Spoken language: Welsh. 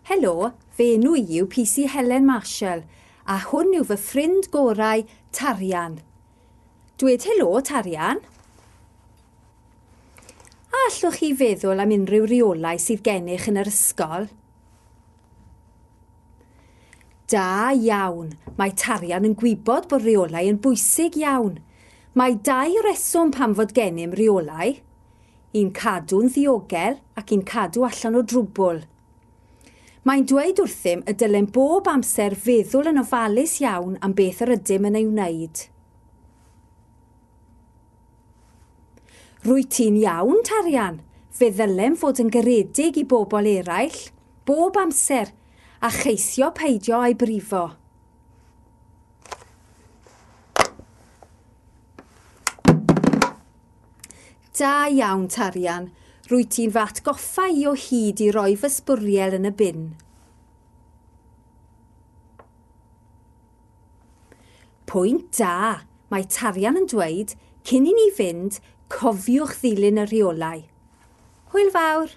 Helo, fy enw i yw PC Helen Marshall, a hwn yw fy ffrind gorau, Tarian. Dwed helo, Tarian. A allwch chi feddwl am unrhyw reolau sydd gennych yn yr ysgol? Da iawn! Mae Tarian yn gwybod bod rheolau yn bwysig iawn. Mae dau reswm pam fod gennym reolau. I'n cadw'n ddiogel ac i'n cadw allan o drwbwl. Mae'n dweud wrthym y dylem bob amser feddwl yn ofalus iawn am beth yr ydym yn ei wneud. Rwyt ti'n iawn, Tarian. Fe ddylem fod yn garedig i bobl eraill, bob amser, a cheisio peidio â'i brifo. Da iawn, Tarian. Rwyt ti'n fy atgoffa i o hyd i roi fy sbwriel yn y bin. Pwynt da. Mae Tarian yn dweud, cyn i ni fynd, cofiwch ddilyn y rheolau. Hwyl fawr!